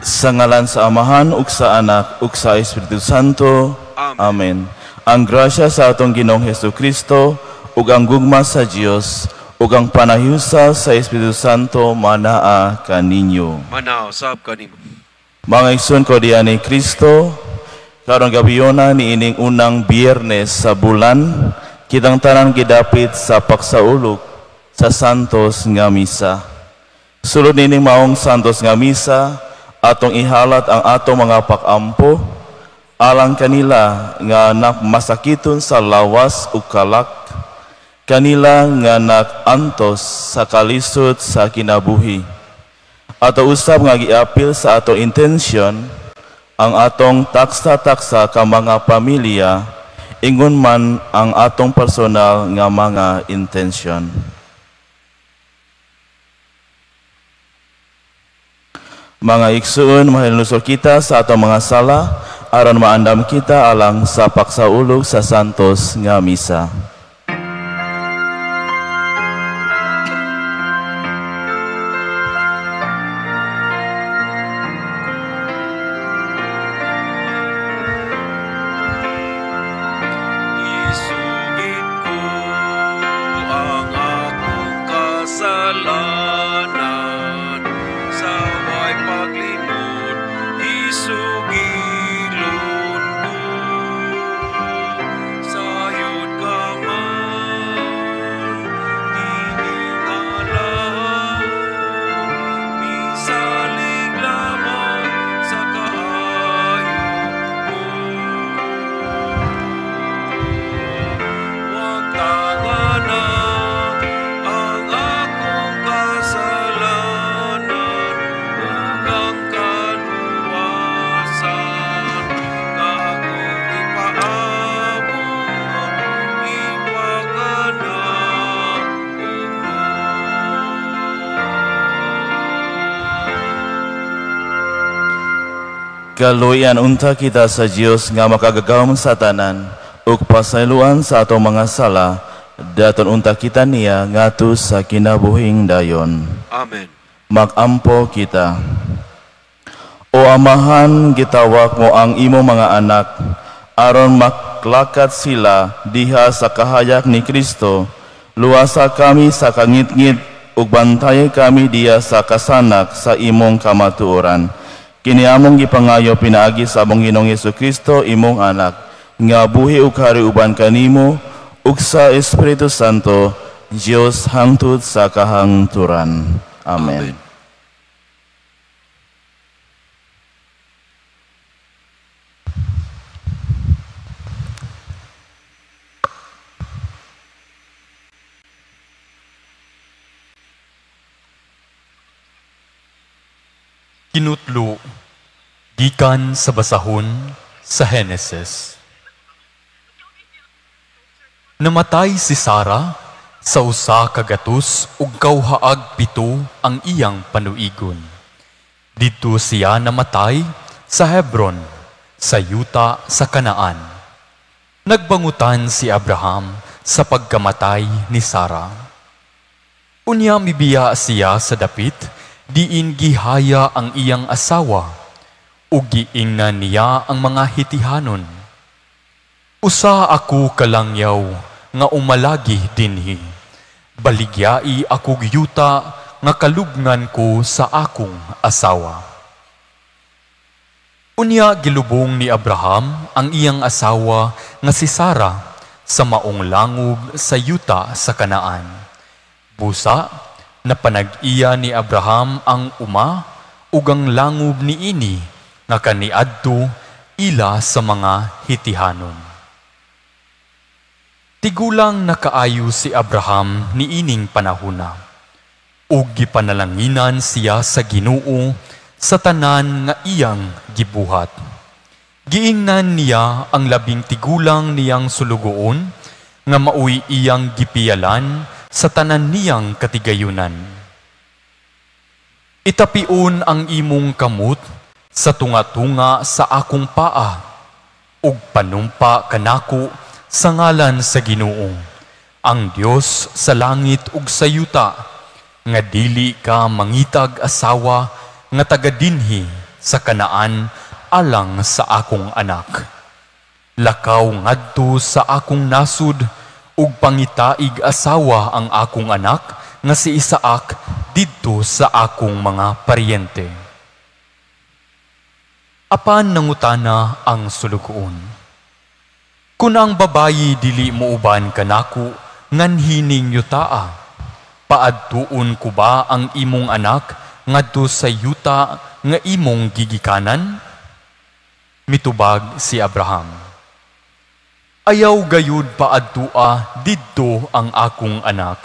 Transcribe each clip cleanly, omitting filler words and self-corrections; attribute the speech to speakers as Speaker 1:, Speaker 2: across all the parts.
Speaker 1: Sa ngalan sa Amahan ug sa Anak ug sa Espiritu Santo.
Speaker 2: Amen.
Speaker 1: Amen. Ang grasya sa atong Ginoong Hesukristo ug ang gugma sa Dios ug ang panahiusa sa Espiritu Santo manaa kaninyo.
Speaker 2: Manaa usab kanimo.
Speaker 1: Mga igsoon ko diha ni Kristo, karong gabhiona niining unang Biyernes sa bulan, kitang tanan gidapit sa pagsaulog sa Santos nga Misa. Sulod niining maong Santos nga Misa, atong ihalat ang atong mga pakampo alang kanila nga masakiton sa lawas ug kalak, kanila nga nakantos sa kalisod sa kinabuhi. Ato usab nga giapil sa atong intensyon ang atong taksa-taksa ka mga pamilya, ingon man ang atong personal nga mga intensyon. Mga igsuon, mahinusol kita sa atong mga sala, aron maandam kita alang sa pagsaulog sa Santos nga Misa.
Speaker 2: Isugid ko ang akong kasalanan sa way paglimot, isugilon ko. Sayod ka man, giningalahon, misalig lamang sa kaayo mo. Wagtanga na ang akong kasalanan ug ang kaluwasan nga akong gipaabot, ipakanaog mo.
Speaker 1: Kaluoyan unta kita sa Dios nga makagagahom sa tanan ug pasayloan sa atong mga sala, daton unta kita niya ngadto sa kinabuhing dayon.
Speaker 2: Amen.
Speaker 1: Magampo kita. O Amahan, gitawag mo ang imo mga anak aron maklakat sila diha sa kahayag ni Kristo. Luwasa kami sa kangitngit ug bantaye kami diha sa kasanak sa imong kamatuoran. Kini among gipangayo pinaagi sa among Ginoong Hesukristo, imong anak, nga buhi ug hari uban kanimo ug sa Espiritu Santo, Dios hangtod sa kahangturan. Amen.
Speaker 2: Amen.
Speaker 3: Kinutlo gikan sa basahon sa Henesis. Namatay si Sara sa 197 ang iyang panuigon. Didto siya namatay sa Hebron, sa yuta sa Kanaan. Nagbangutan si Abraham sa pagkamatay ni Sara. Unya mibiya siya sa dapit, diin gihaya ang iyang asawa, ug giingnan niya ang mga Hitihanon. Usa ako kalangyaw nga umalagi dinhi. Baligyai akog yuta nga kalubngan ko sa akong asawa. Unya gilubong ni Abraham ang iyang asawa nga si Sara sa maong langub sa yuta sa Kanaan. Busa, napanag-iya ni Abraham ang uma ug ang langub niini nga kaniadto ila sa mga Hitihanon. Tigulang nakaayo si Abraham niining panahona, ug gipanalanginan siya sa Ginoo sa tanan nga iyang gibuhat. Giingnan niya ang labing tigulang niyang sulugoon nga maoy iyang gipiyalan sa tanan niyang katigayunan. Itapion ang imong kamot sa tunga-tunga sa akong paa, ug panumpa kanako sa ngalan sa Ginoo, ang Dios sa langit ug sa yuta, nga dili ka mangitag asawa nga taga dinhi sa Kanaan alang sa akong anak. Lakaw ngadto sa akong nasud ug pangitaig asawa ang akong anak nga si Isaac didto sa akong mga paryente." Apan nangutana ang sulugoon, "Kun ang babayi dili muuban kanako nganhining yutaa, paadtuon ko ba ang imong anak ngadto sa yuta nga imong gigikanan?" Mitubag si Abraham, "Ayaw gayud paadtua didto ang akong anak.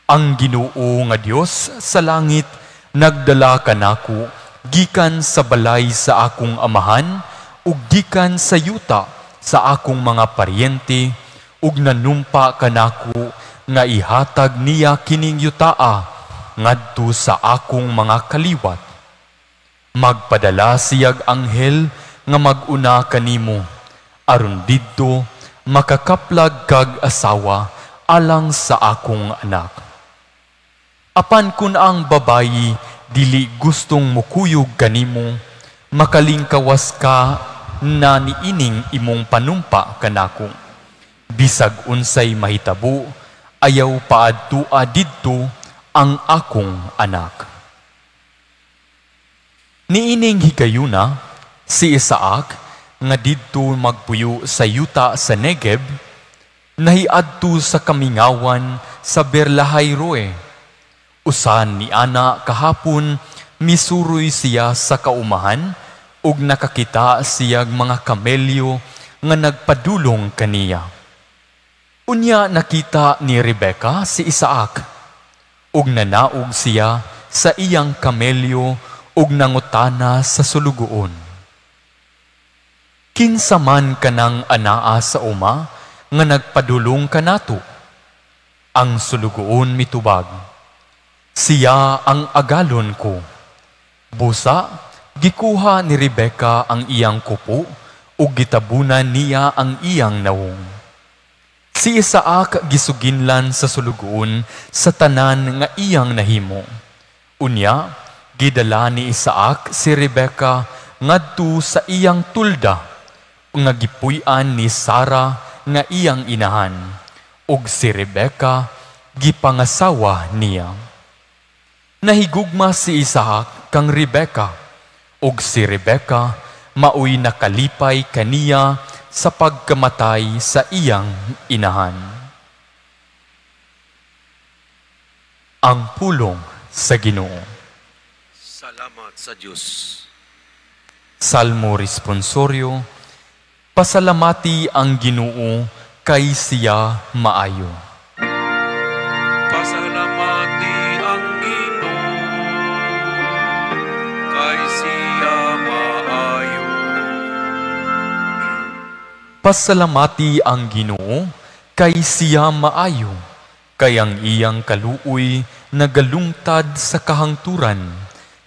Speaker 3: Ang Ginoo nga Dios sa langit nagdala kanako gikan sa balay sa akong amahan ug gikan sa yuta sa akong mga paryente ug nanumpa kanako nga ihatag niya kining yutaa ngadto sa akong mga kaliwat. Magpadala siyag anghel nga mag-una kanimo aron didto makakaplag kag asawa alang sa akong anak. Apan kun ang babayi dili gustong mukuyog kanimo, makalingkawas ka na niining imong panumpa kanako. Bisag unsay mahitabo, ayaw paadtua didto ang akong anak." Niining higayuna, si Isaac nga didto magpuyo sa yuta sa Negev, nahiadto sa kamingawan sa Berlahay Roe. Usan ni ana kahapon, misuroy siya sa kaumahan ug nakakita siyag mga kamelyo nga nagpadulong kaniya. Unya nakita ni Rebeka si Isaac, ug nanaog siya sa iyang kamelyo ug nangutana sa sulugoon, "Kinsa man kanang anaa sa uma nga nagpadulong kanato?" Ang sulugoon mitubag, "Siya ang agalon ko." Busa, gikuha ni Rebeka ang iyang kupo ug gitabunan niya ang iyang nawong. Si Isaac gisuginlan sa sulugoon sa tanan nga iyang nahimo. Unya, gidala ni Isaac si Rebeka ngadto sa iyang tulda nga gipuy-an ni Sara nga iyang inahan, ug si Rebeka gipangasawa niya. Nahigugma si Isaac kang Rebeka, ug si Rebeka maoy nakalipay kaniya sa pagkamatay sa iyang inahan. Ang pulong sa Ginoo.
Speaker 2: Salamat sa Dios.
Speaker 3: Salmo Responsorio. Pasalamati ang Ginoo kay siya maayo.
Speaker 2: Pasalamati ang Ginoo kay siya maayo.
Speaker 3: Pasalamati ang Ginoo kay siya maayo, kay ang iyang kaluoy nagalungtad sa kahangturan.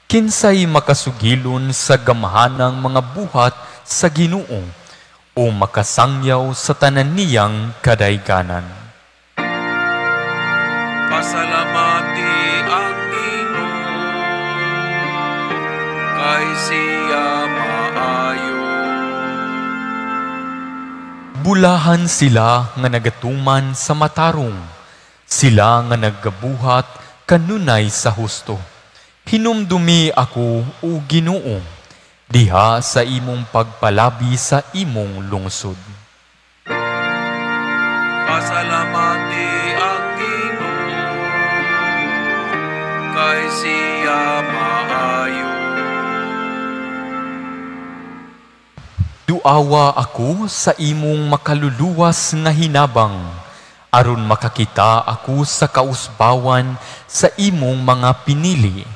Speaker 3: Kinsay makasugilon sa gamhanang mga buhat sa Ginoo o makasangyaw sa tanan niyang kadayganan.
Speaker 2: Pasalamati ang Ginoo kay siya maayo.
Speaker 3: Bulahan sila nga nagatuman sa matarong, sila nga naggabuhat kanunay sa husto. Hinumdumi ako, o Ginoo, diha sa imong pagpalabi sa imong lungsod.
Speaker 2: Pasalamati ang Ginoo kay siya maayo.
Speaker 3: Duawa ako sa imong makaluluwas nga hinabang, aron makakita ako sa kausbawan sa imong mga pinili.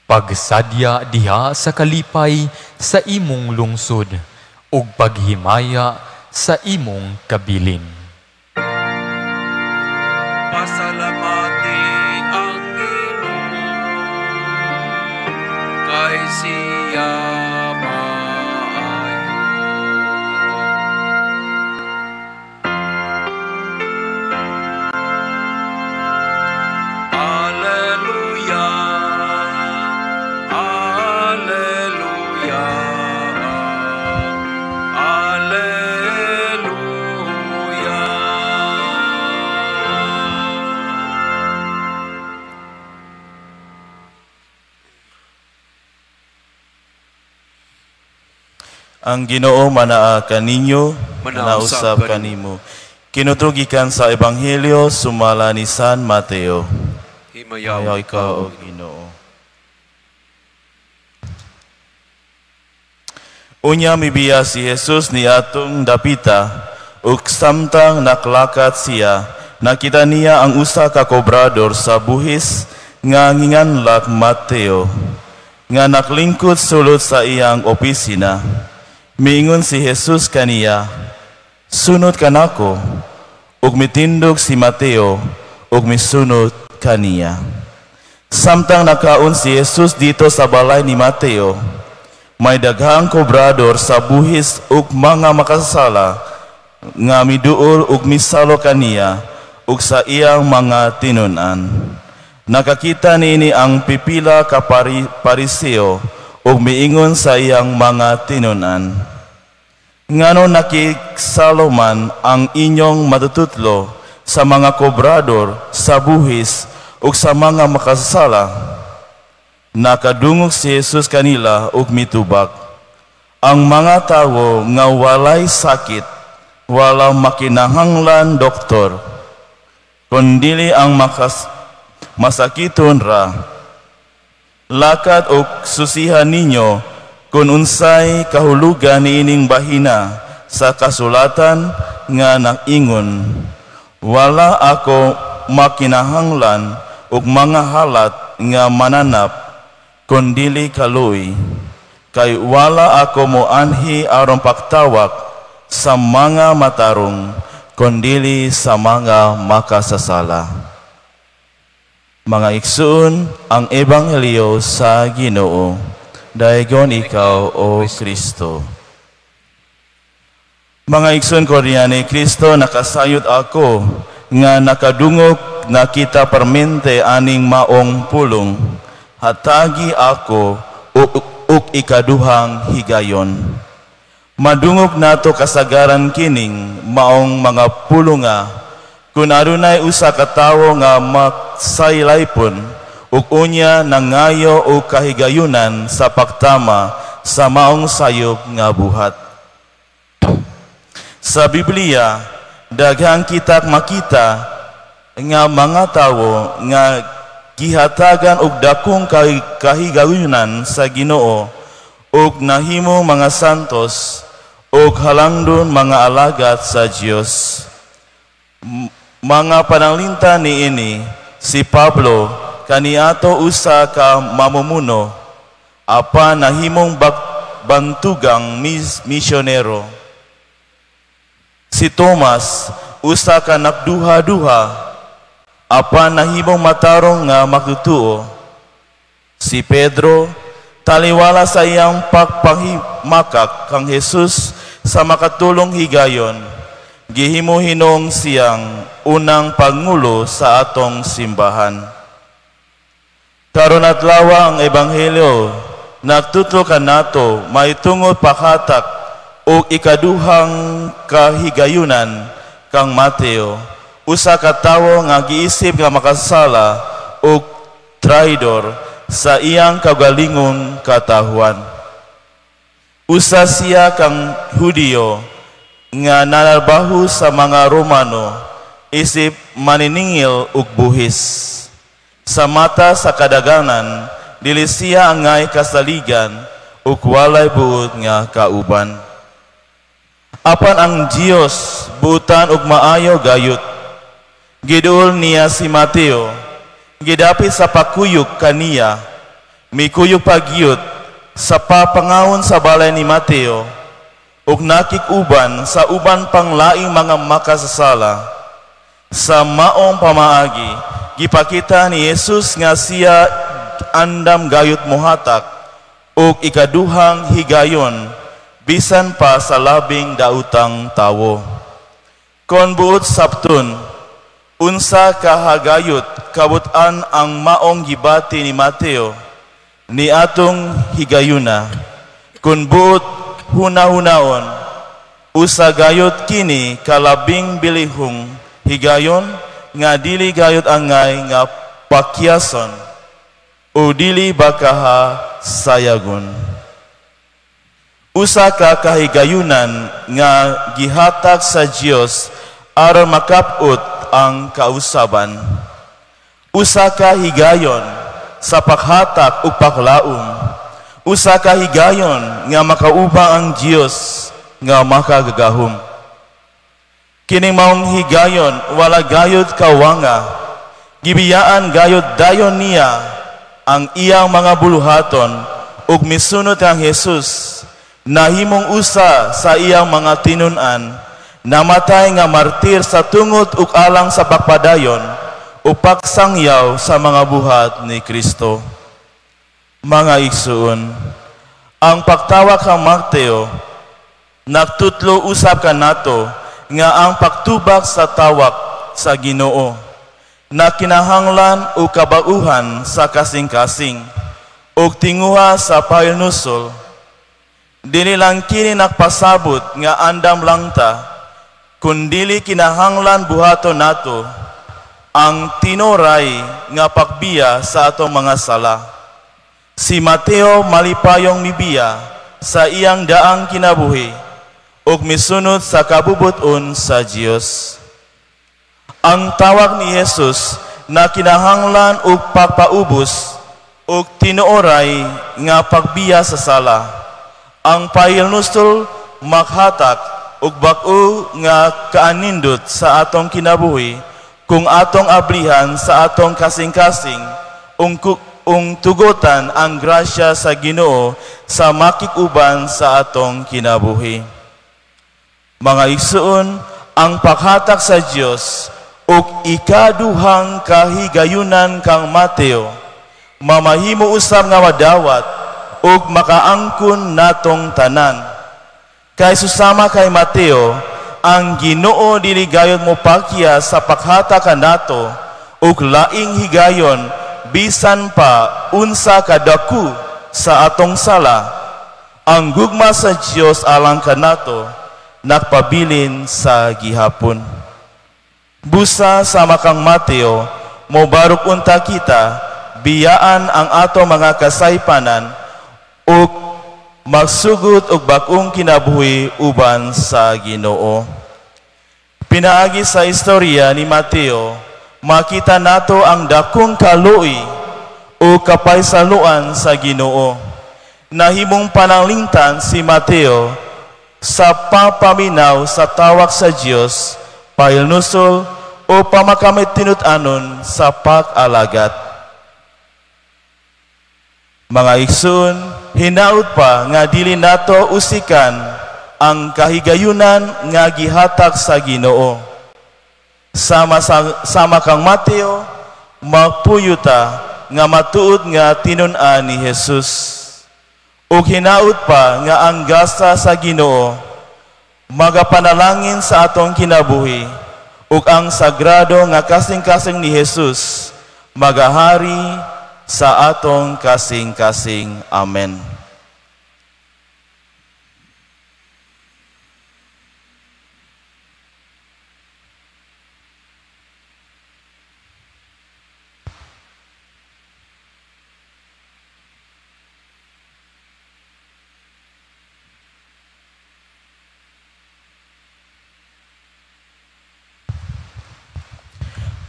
Speaker 3: Pagsadya diha sa kalipay sa imong lungsod, ug paghimaya sa imong kabilin.
Speaker 2: Pasalamati ang Ginoo kay siya maayo. Alleluia, Alleluia,
Speaker 1: Ang Ginoo manaa kaninyo,
Speaker 2: Manaa
Speaker 1: manausab
Speaker 2: usab
Speaker 1: kanimo. Kinutro gikan sa Ebanghelyo sumala ni San Mateo.
Speaker 2: Himayaw
Speaker 1: Himayaw ikaw, o Ginoo. Unya mibiya si Jesus ni atong dapita, ug samtang naklakat siya, nakita niya ang usa ka kobrador sa buhis nga nginganlak Mateo, nga naklingkod sulod sa iyang opisina. Miingon si Jesus kaniya, "Sunod kanako." Ug mitindog si Mateo ug misunod kaniya. Samtang nakaon si Jesus dito sa balay ni Mateo, may daghang kobrador sa buhis ug mga makasasala nga miduol ug misalo kaniya ug sa iyang mga tinun-an. Nakakita niini ang pipila ka Pariseo ug miingon sa iyang mga tinun-an, "Ngano nakigsalo man ang inyong matututlo sa mga kobrador sa buhis ug sa mga makasasala?" Nakadungog si Jesus kanila ug mitubag, "Ang mga tawo nga walay sakit, wala makinahanglan doktor, kundili ang masakiton ra. Lakad og susihan ninyo kung unsay kahulugan niining bahina sa kasulatan nga naingon, 'Wala ako makinahanglan og mga halat nga mananap, kundili kaluoy.' Kay wala ako moanhi aron pagtawag sa mga matarong, kundili sa mga makasasala." Mga igsoon, ang Ebanghelyo sa Ginoo. Daygon ikaw, O Kristo. Mga igsoon ko riyan ni Kristo, nakasayod ako nga nakadungog na kita permente aning maong pulong. Hatagi ako ug ikaduhang higayon. Madungog nato kasagaran kining maong mga pulunga kung adunay usa ka tawo nga magsaylaypon ug unya nangayo og kahigayunan sa pagtama sa maong sayop nga buhat. Sa Biblia, daghang kita makita nga mga tawo nga gihatagan og dakong kahigayunan sa Ginoo ug nahimo mga santos ug halangdon mga alagad sa Dios. Mga pananglinta niini si Pablo kaniato usa ka mamumuno apan nahimong bantugang misyonero. Si Tomas usa ka nagduha-duha apan nahimong matarong nga magtutuo. Si Pedro taliwala sa iyang pagpahimakak kang Jesus sa makatulong higayon, gihimo hinong siyang unang pangulo sa atong simbahan. Karon adlaw ang Ebanghelyo nagtutlo kanato mahitungod paghatag og ikaduhang kahigayunan kang Mateo, usa ka tawo nga giisip nga makasala og traidor sa iyang kaugalingon katahuan. Usa siya kang Hudiyo nga nanarbaho sa mga Romano isip maniningil ug buhis. Sa mata sa kadaganan, dili siya angay kasaligan ug walay buot nga kauban. Apan ang Dios buutan og maayo gayut. Giduol niya si Mateo, gidapit sa pakuyog kaniya, mikuyog pagyut sa papangawon sa balay ni Mateo, ug nakik-uban sa uban pang laing mga makasasala. Sa maong pamaagi, gipakita ni Jesus nga siya andam gayut mohatag ug ikaduhang higayon bisan pa sa labing dautang tawo. Kon buot sabton, unsa kahagayot kabut-an ang maong gibati ni Mateo ni atong higayuna. Kun buot hunahunaon, usa gayot kini kalabing bilihong higayon nga dili gayot angay nga pakyason o dili bakaha sayagon. Usa ka kahigayunan nga gihatag sa Dios aron makap-ut ang kausaban. Usa ka higayon sa paghatak ug paglaom. Usa ka higayon nga makauba ang Dios nga makagagahom. Kining maong higayon wala gayud kawanga, gibiyaan gayud dayon niya ang iyang mga buluhaton ug misunod kang Jesus, nahimong usa sa iyang mga tinun-an, namatay nga martir sa tungod ug alang sa pagpadayon ug pagsangyaw sa mga buhat ni Kristo. Mga igsuon, ang pagtawag kang Mateo nagtutlo usab kanato nga ang pagtubag sa tawag sa Ginoo na kinahanglan o kabauhan sa kasing-kasing ug tinguha sa pahilnusol. Dili lang kini nagpasabot nga andam lang ta, kundili kinahanglan buhaton nato ang tinoray nga pagbiya sa atong mga sala. Si Mateo malipayong mibiya sa iyang daang kinabuhi ug misunod sa kabubuton sa Dios. Ang tawag ni Jesus na kinahanglan og pagpaubos ug tinuoray nga pagbiya sa sala. Ang pahilnustol maghatag og bag-o nga kaanindot sa atong kinabuhi kung atong ablihan sa atong kasing-kasing ung tugotan ang grasya sa Ginoo sa makikuban sa atong kinabuhi. Mga igsuon, ang paghatag sa Dios ug ikaduhang kahigayunan kang Mateo mamahimo usab nga madawat ug makaangkon natong tanan. Kay susama kay Mateo, ang Ginoo dili gayud mopakya sa paghatag kanato ug laing higayon bisan pa unsa kadako sa atong sala. Ang gugma sa Dios alang kanato nagpabilin sa gihapon. Busa sama kang Mateo, mobarok unta kita, biyaan ang ato mga kasaypanan ug magsugod og bag-ong kinabuhi uban sa Ginoo. Pinaagi sa istorya ni Mateo, makita nato ang dakong kaluoy o kapaysaluan sa Ginoo. Nahimong panalingtan si Mateo sa papaminaw sa tawag sa Dios, pahilnusol o pamakamit tinut-anon sa pag-alagat. Mga igsoon, hinaut pa nga dili nato usikan ang kahigayunan nga gihatag sa Ginoo. Sama kang Mateo, magpuyuta nga matuod nga tinun-an ni Jesus. Ug hinaut pa nga ang gasa sa Ginoo magapanalangin sa atong kinabuhi ug ang sagrado nga kasing-kasing ni Jesus magahari sa atong kasing-kasing. Amen.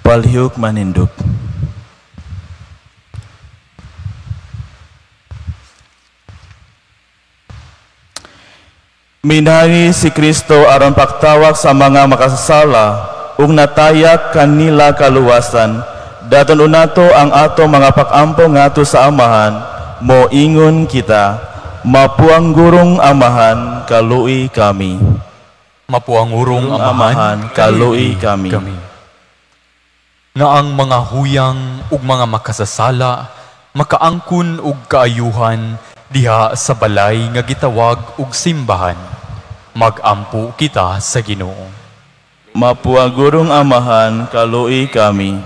Speaker 1: Palihug manindog. Minari si Kristo aron pagtawag sa mga makasasala ug natayak kanila kaluwasan. Daton unato ang ato mga pag-ampo ngadto sa Amahan, moingon kita, mapuang gurong Amahan, kaluoy kami.
Speaker 3: Mapuang gurong Amahan,
Speaker 1: kaluoy kami.
Speaker 3: Nga ang mga huyang ug mga makasasala makaangkon og kaayuhan diha sa balay nga gitawag og simbahan. Magampo kita sa Ginoo.
Speaker 1: Mapuagurong Amahan, kaluoy kami.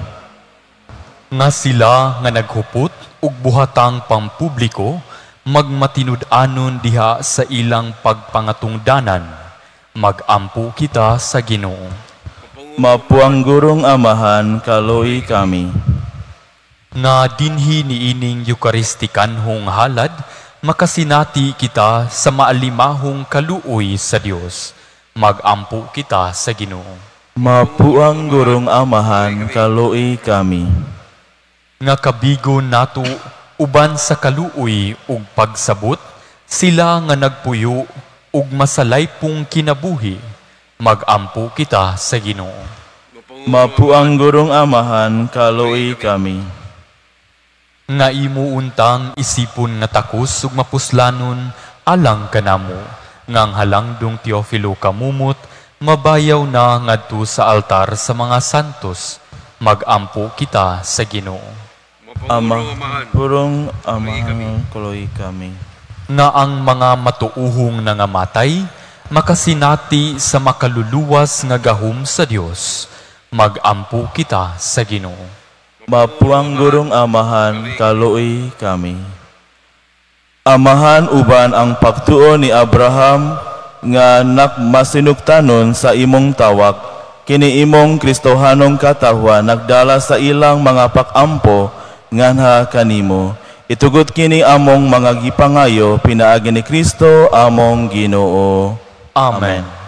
Speaker 3: Nga sila nga naghupot og buhatang pampubliko magmatinud-anon diha sa ilang pagpangatungdanan. Magampo kita sa Ginoo.
Speaker 1: Mapuanggurong Amahan, kaluoy kami.
Speaker 3: Nga dinhi niining Eukaristikanhong halad, makasinati kita sa maalimahong kaluoy sa Dios. Magampo kita sa Ginoo.
Speaker 1: Mapuang gurong Amahan, kaluoy kami.
Speaker 3: Nga kabigo nato uban sa kaluoy ug pagsabot, sila nga nagpuyo ug masalaypong kinabuhi, magampo kita sa Ginoo.
Speaker 1: Mapuang gurong Amahan, kaluoy kami.
Speaker 3: Nga imo untang isipon nga takos ug mapuslanon alang kanamo, nga ang halangdong Teofilo kamumot mabayaw na ngadto sa altar sa mga santos, magampo kita sa Ginoo.
Speaker 1: Ama, purong Amahan, kaluoy kami.
Speaker 3: Nga ang mga matuuhong nangamatay makasinati sa makaluluwas nga gahom sa Dios, magampo kita sa Ginoo.
Speaker 1: Mapuang gurong Amahan, kaluoy kami. Amahan, uban ang pagtuo ni Abraham nga nakmasinugtanon sa imong tawag, kini imong Kristohanong katawhan nagdala sa ilang mga pakampo nganha kanimo. Itugot kini among mga gipangayo pinaagi ni Kristo among Ginoo.
Speaker 3: Amen.
Speaker 1: Amen.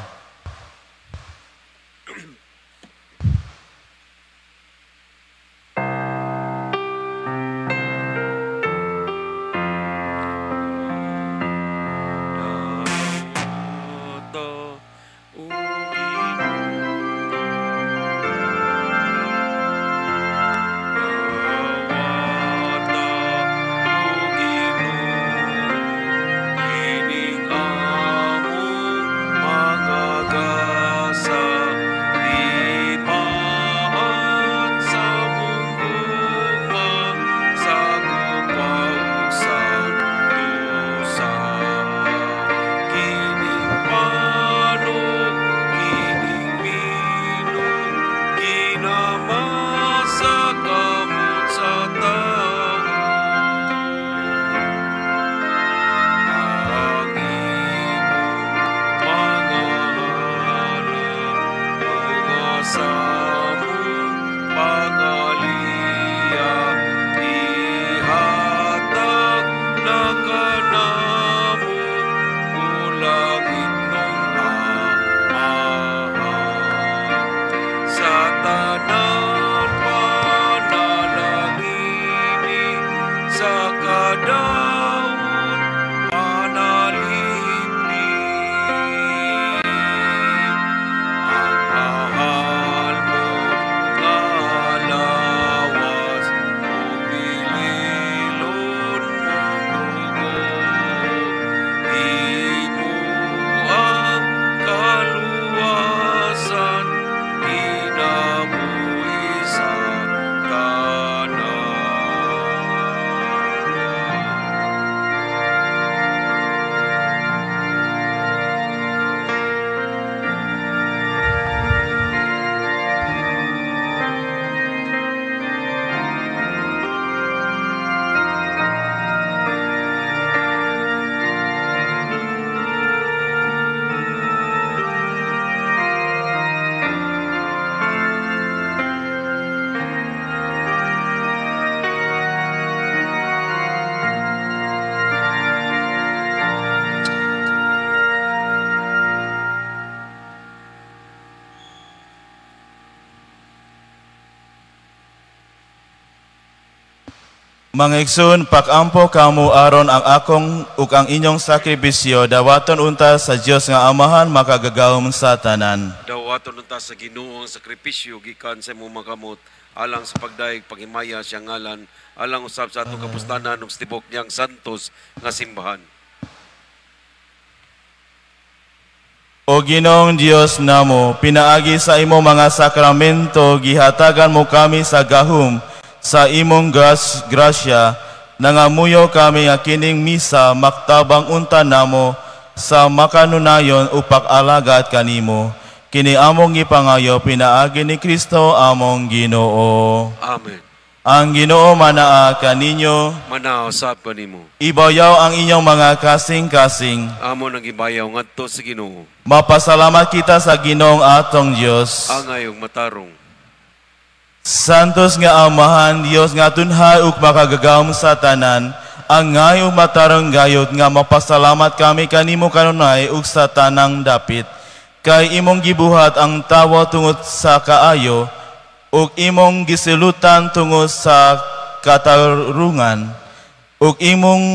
Speaker 1: Mga igsoon, pakampo kamo aron ang akong ug ang inyong sakripisyo dawaton unta sa Dios nga Amahan makagagahom sa tanan.
Speaker 2: Dawaton unta sa Ginoo ang sakripisyo gikan sa imong mga kamot alang sa pagdayeg paghimaya siyang ngalan alang usab sa atong kapuslanan ug sa tibok niyang santos nga simbahan.
Speaker 1: O Ginoong Dios namo, pinaagi sa imo mga sakramento gihatagan mo kami sa gahom sa imong grasya, nangamuyo kami nga kining misa maktabang unta namo sa makanunayon upak alagat kanimo. Kini among gipangayo pinaagi ni Kristo among Ginoo.
Speaker 2: Amen.
Speaker 1: Ang Ginoo manaa kaninyo,
Speaker 2: manaa usab kanimo.
Speaker 1: Ibayaw ang inyong mga kasing-kasing.
Speaker 2: Amo nang gibayaw ngadto sa Ginoo.
Speaker 1: Mapasalamat kita sa Ginoong atong Dios.
Speaker 2: Angayong matarong.
Speaker 1: Santos nga Amahan, Dios nga tunhay ug makagagahom sa tanan, Angay ug matarong gayud nga mapasalamat kami kanimo kanunay ug sa tanang dapit. Kay imong gibuhat ang tawo tungod sa kaayo ug imong gisilutan tungod sa katarungan ug imong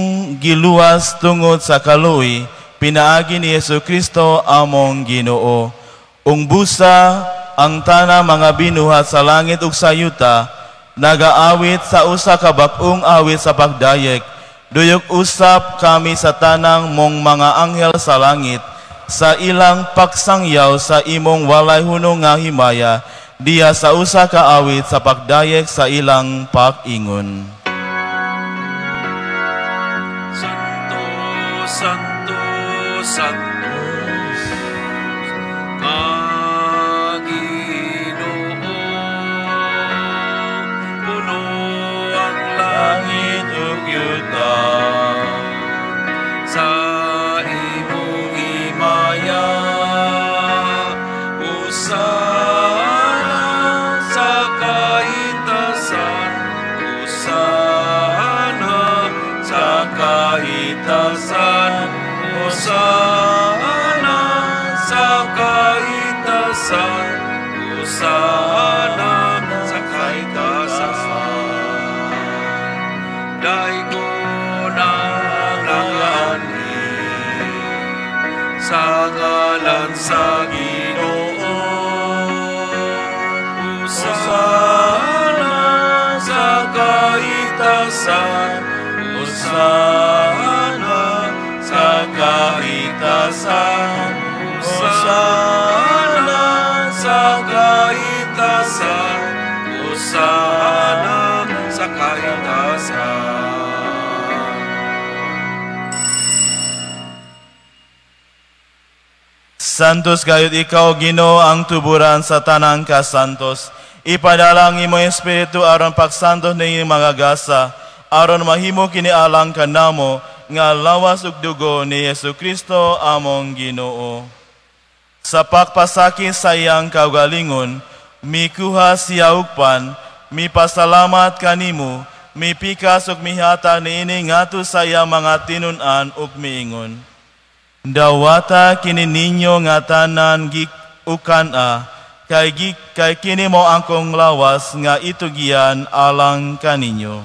Speaker 1: giluwas tungod sa kaluoy pinaagi ni Hesus Kristo among Ginoo. Ung busa ang tanang mga binuhat sa langit ug sa yuta nagaawit sa usa ka bag-ong awit sa pagdayeg. Duyog usap kami sa tanang mong mga anghel sa langit sa ilang pagsangyaw sa imong walay hunong nga himaya diha sa usa ka awit sa pagdayeg sa ilang pag-ingon.
Speaker 2: Santo, Santo, Santo, nga Ginoo, puno ang langit ug yuta sa imong himaya. Hosana sa kahitasan, hosana sa kahitasan, hosana sa kahitasan, hosana sa kahitasan. Daygon ang nagaanhi sa ngalan sa Ginoo. Hosana sa kahitasan, hosana sa kahitasan, hosana sa kahitasan, hosana sa kahitasan.
Speaker 1: Santos gayud ikaw, Ginoo, ang tuburan sa tanang kasantos. Ipadala ang imong espiritu aron pagsantos ning mga gasa, aron mahimo kini alang kanamo nga lawas ug dugo ni Hesus Kristo among Ginoo. Sa pagpasakit sa iyang kaugalingon, mikuha siya og pan, mipasalamat kanimo, mipikas ug mihatag niini ngadto sa iyang mga tinun-an ug miingon. Dawata kini ninyo nga tanan ukan-a, kay kini mo angkong lawas nga itugian alang kaninyo.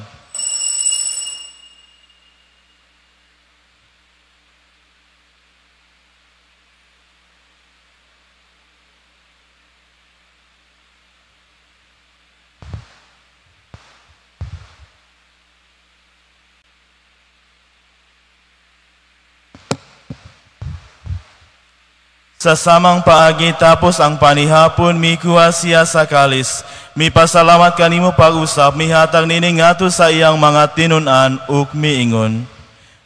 Speaker 1: Sa samang paagi tapos ang panihapon, mikuha siya sa kalis. Mipasalamat kanimo pag-usap, mihatag nini ngadto sa iyang mga tinun-an ug miingon.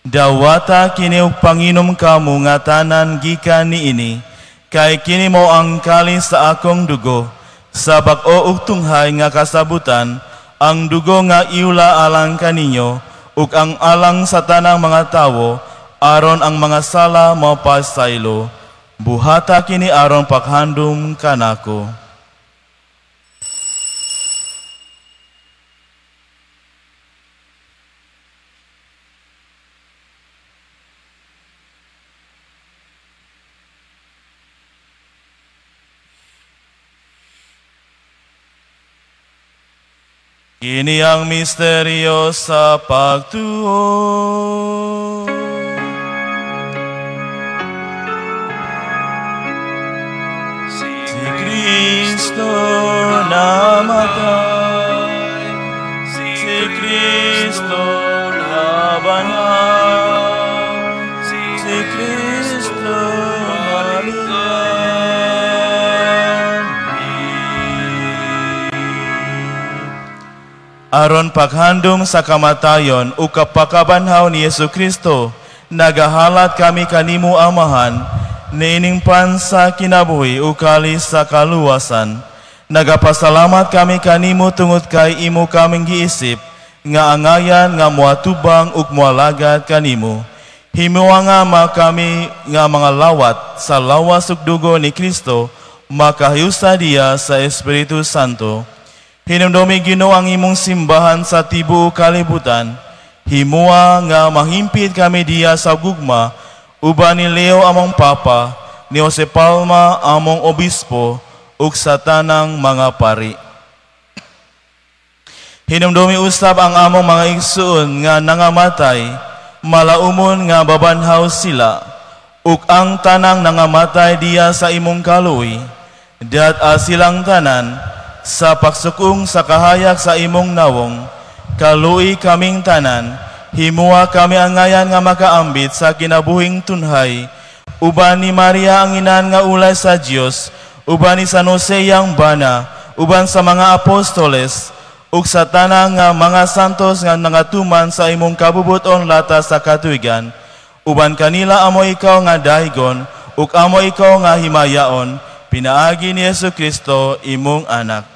Speaker 1: Dawata kini og panginom kamo nga tanan gikan niini, kay kini mo ang kalis sa akong dugo. Sa bag-o ug tunghay nga kasabutan, ang dugo nga iula alang kaninyo ug ang alang sa tanang mga tawo, aron ang mga sala mapasaylo. Buhata kini aron paghandom kanako. Kini ang misteryo sa pagtuo. Si Kristo namatay, si Kristo nabanhaw, si Kristo balikan. Aron paghandom sa kamatayon ug kapakabanhaw ni Hesus Kristo, nagahalat kami kanimo Amahan, niining pan sa kinabuhi ug kalis sa kaluwasan. Nagapasalamat kami kanimo tungod kay imo kaming giisip nga angayan nga moatubang ug moalagad kanimo. Himoa nga ma kami nga mga lawat sa lawas ug dugo ni Kristo, makahiusa diya sa Espiritu Santo. Hinumdumi Ginoo ang imong simbahan sa tibuok kalibutan. Himua nga mahimpit kami diya sa gugma, uban ni Leo among Papa, ni Jose Palma among Obispo, ug sa tanang mga pari. Hinumdumi usab ang among mga igsuon nga nangamatay, malaumon nga babanhaw sila, ug ang tanang nangamatay diya sa imong kaluoy, diat silang tanan sa pagsukong sa kahayag sa imong nawong. Kaluoy kaming tanan, himua kami angayan nga makaambit sa kinabuhing tunhay, uban ni Maria ang inan nga ulay sa Dios, uban ni San Jose iyang bana, uban sa mga apostoles, ug sa tanang nga mga santos nga nangatuman sa imong kabubuton lata sa katuigan, uban kanila amo ikaw nga daygon, ug amo ikaw nga himayaon, pinaagi ni Hesus Kristo imong anak.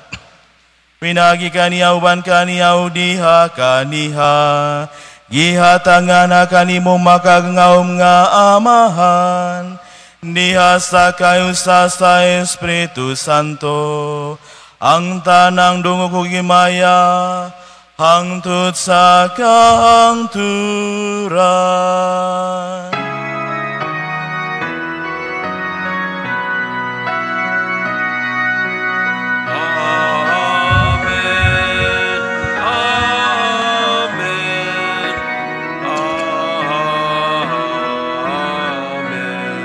Speaker 1: Pinaagi kaniya uban kaniya ug diha kaniha, gihatangan na kanimo makagngahom nga Amahan, diha sa kayusa sa Espiritu Santo, ang tanang dungog ug himaya hangtod sa kahangturan.
Speaker 2: Amen. Amen. Amen.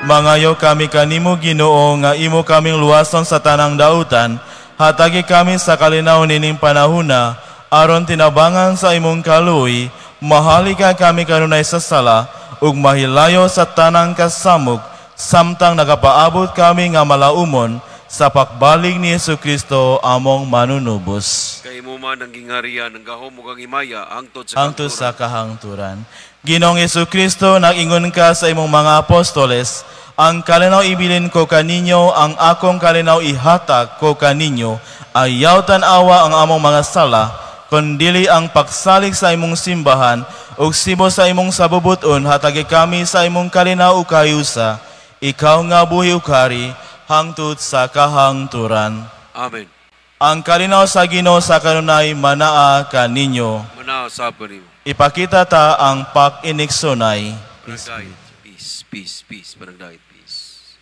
Speaker 1: Mangayo kami kanimo Ginoo nga imo kaming luwason sa tanang dautan, hatagi kami sa kalinaw nining panahuna, aron tinabangan sa imong kaluoy, mahalika kami kanunay sa sala ug mahilayo sa tanang kasamok, samtang nagapaabot kami nga malaumon sa pagbalik ni Hesus Kristo among manunubos.
Speaker 2: Kay imo man ang gingarian, ang gahom ug ang himaya hangtod sa
Speaker 1: Hangtod sa kahangturan. Ginoong Hesus Kristo, nag-ingon ka sa imong mga apostoles, ang kalinaw ibilin ko kaninyo, ang akong kalinaw ihatag ko kaninyo, ayaw tan-awa ang among mga sala, kundili ang pagsalig sa imong simbahan, ug sibo sa imong sabubuton, hatagi kami sa imong kalinaw ug kayusa. Ikaw nga buhi ug hari, hangtod sa kahangturan.
Speaker 2: Amen.
Speaker 1: Ang kalinaw sa Ginoo sa kanunay manaa kaninyo.
Speaker 2: Manaa sab kanimo.
Speaker 1: Ipakita ta ang pag-iniksunay.
Speaker 2: Panagdait. Peace, peace, peace. Panagdait, peace.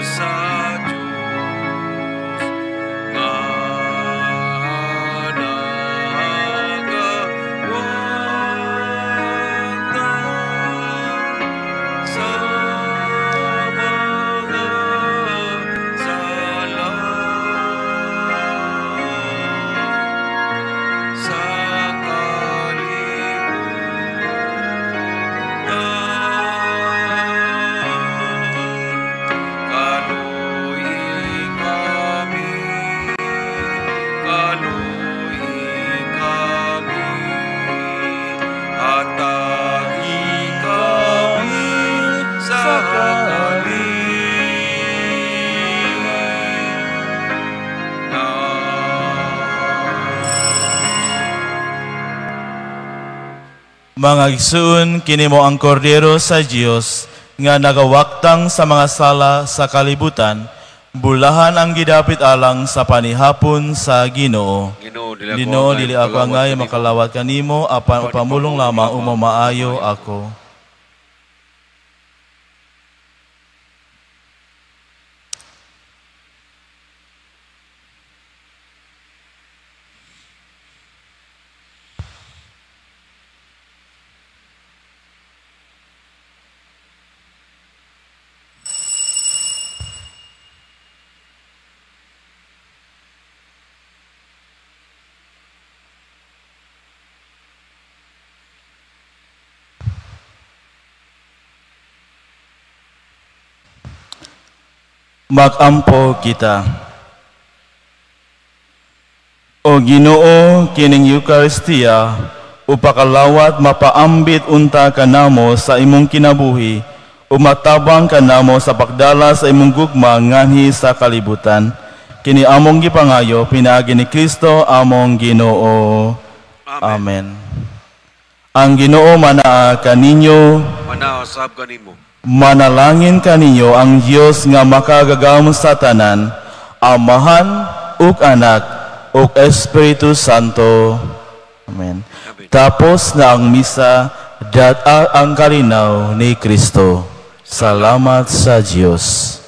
Speaker 2: Sa Diyos nga nagawangtang sa mga sala sa kalibutan. Kaluoy kami, kaluoy kami, hatagi kami sa kalit.
Speaker 1: Mga igsoon, kini mo ang kordero sa Dios nga nagawaktang sa mga sala sa kalibutan, bulahan ang gidapit alang sa panihapon sa Ginoo.
Speaker 2: Ginoo, dili ako
Speaker 1: Ginoo,
Speaker 2: angay
Speaker 1: dili ako angay
Speaker 2: makalawat
Speaker 1: makalawat kanimo, apan upamulong lamang umamaayo ako. Magampo kita. O Ginoo, kining Eucharistia, upakalawat mapaambit unta kanamo sa imong kinabuhi, umatabang kanamo sa pagdala sa imong gugma nganhi sa kalibutan. Kini among gipangayo pinaagi ni Kristo among Ginoo.
Speaker 2: Amen.
Speaker 1: Amen. Ang Ginoo manaa kaninyo.
Speaker 2: Manaa sab kanimo.
Speaker 1: Manalangin kaninyo ang Dios nga makagagahom sa tanan, Amahan ug Anak ug Espiritu Santo. Amen.
Speaker 2: Amen.
Speaker 1: Tapos na ang misa, dat ang kalinaw ni Kristo. Salamat sa Dios.